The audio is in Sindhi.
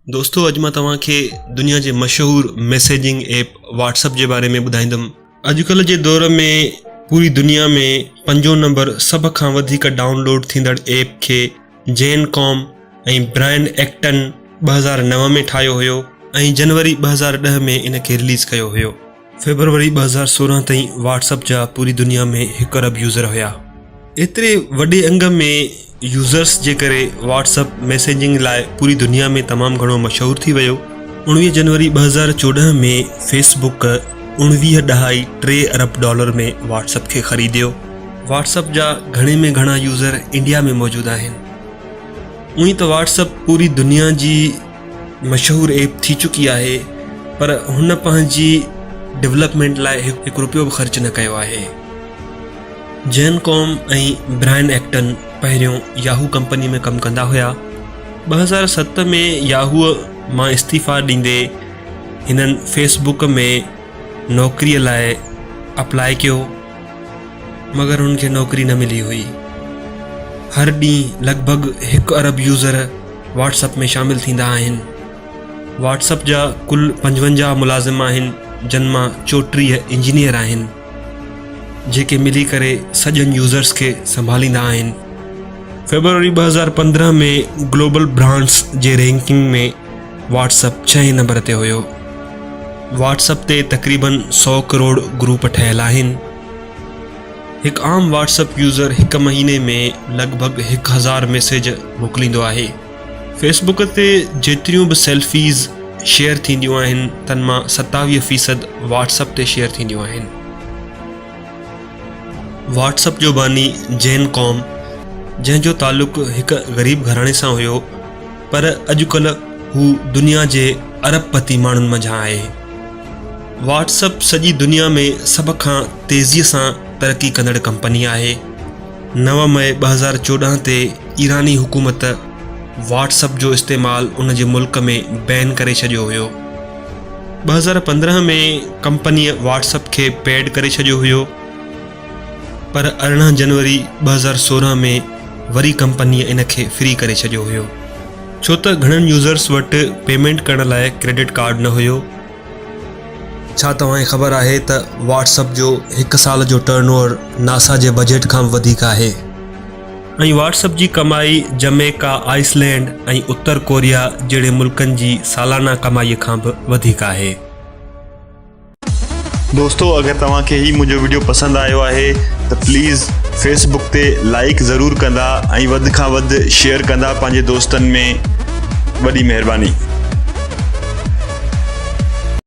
دوستو اڄ مان توهان کي دنيا جي مشهور ميسيجنگ ايپ واٽس اپ جي باري ۾ ٻڌائيندم. اڄڪلهه جي دور ۾ پوري دنيا ۾ پنجون نمبر سڀ کان وڌيڪ ڊائونلوڊ ٿيندڙ ايپ کي جين ڪام ۽ برائن ايڪٽن 2009 ۾ ٺاهيو هيو ۽ جنوري 2010 ۾ ان کي رليز ڪيو هيو. فيبروري 2016 تائين واٽس اپ جا پوري دنيا ۾ هڪ ارب يوزر هيا. ايتري وڏي انگ ۾ يوزرس جي ڪري واٽس اپ ميسيجنگ لاء پوري دنيا ۾ تمام گهڻو مشهور ٿي ويو. 19 جنوري 2014 ۾ فيس بڪ اڻويهه ڏهائي ٽي ارب ڊالر ۾ واٽس اپ کي خريديو. واٽس اپ جا گهڻي ۾ گهڻا يوزر انڊيا ۾ موجود آهن. اونئي ته واٽس اپ پوري دنيا جي مشهور ايپ ٿي چڪي آهي پر هن پنهنجي ڊولپمينٽ لاء هڪ روپيو به خرچ نه ڪيو آهي. جين ڪوم ۽ برائن ايڪٽن پهريون ياهو ڪمپني ۾ ڪم ڪندا هيا. 2007 ۾ ياهو مان استعيفا ڏيندي هنن فيس بڪ ۾ نوڪري لاء اپلاء ڪيو مگر هن کي نوڪري نه ملي هئي. هر ڏينهن لڳ ڀڳ هڪ ارب يوزر واٽس اپ ۾ شامل ٿيندا آهن. واٽس اپ جا ڪل 55 ملازم آهن جن مان 34 انجنيئر آهن جيڪي ملي ڪري سڄن يوزرس کي سنڀاليندا آهن. فيبروري 2015 ۾ گلوبل برانڊز جي رينڪنگ ۾ واٽس اپ ڇهين نمبر تي هيو. واٽس اپ تي تقريبن 100 ڪروڙ گروپ ٺهيل آهن. هڪ عام واٽس اپ يوزر هڪ مهيني ۾ لڳ ڀڳ 1000 ميسيج موڪليندو آهي. فيس بڪ تي جيتريون به سيلفيز شيئر ٿينديون آهن تن مان 27 فيصد واٽس اپ تي شيئر ٿينديون آهن. واٽس اپ جو باني جين ڪوم جنهن جو تعلق هڪ غريب گهراڻي سان هيو پر اڄڪلهه هو دنيا جي ارب پتي ماڻهن منجهان آهي. واٽس اپ سڄي دنيا ۾ سڀ کان تيزيء سان ترقي ڪندڙ ڪمپني آهي. 9 مئي 2014 تي ايراني حڪومت واٽس اپ جو استعمال ان جي ملڪ ۾ بين ڪري ڇڏيو هيو. 2015 ۾ ڪمپنيء واٽس اپ کي پيڊ ڪري ڇڏيو هيو پر 18 جنوري 2016 ۾ وري ڪمپنيء ان کي فري ڪري ڇڏيو هيو ڇو ته گهڻن يوزرس وٽ پيمينٽ ڪرڻ لاء ڪريڊٽ ڪارڊ نه هيو. ڇا توهان کي خبر آهي ته واٽس اپ جو هڪ سال جو ٽرن اوور ناسا جي بجيٽ کان به وڌيڪ آهي ۽ واٽس اپ جي ڪمائي Jamaica, ice land ۽ Uttar Korea جهڙي ملڪن جي سالانه ڪمائي کان به وڌيڪ آهي. دوستو اگر توهان کي هي منهنجو وڊيو پسند آيو آهي ته پليز فيس بڪ تي لائيڪ ضرور ڪندا ۽ وڌ کان وڌ شيئر ڪندا پنهنجي دوستن ۾ وڏي مهرباني.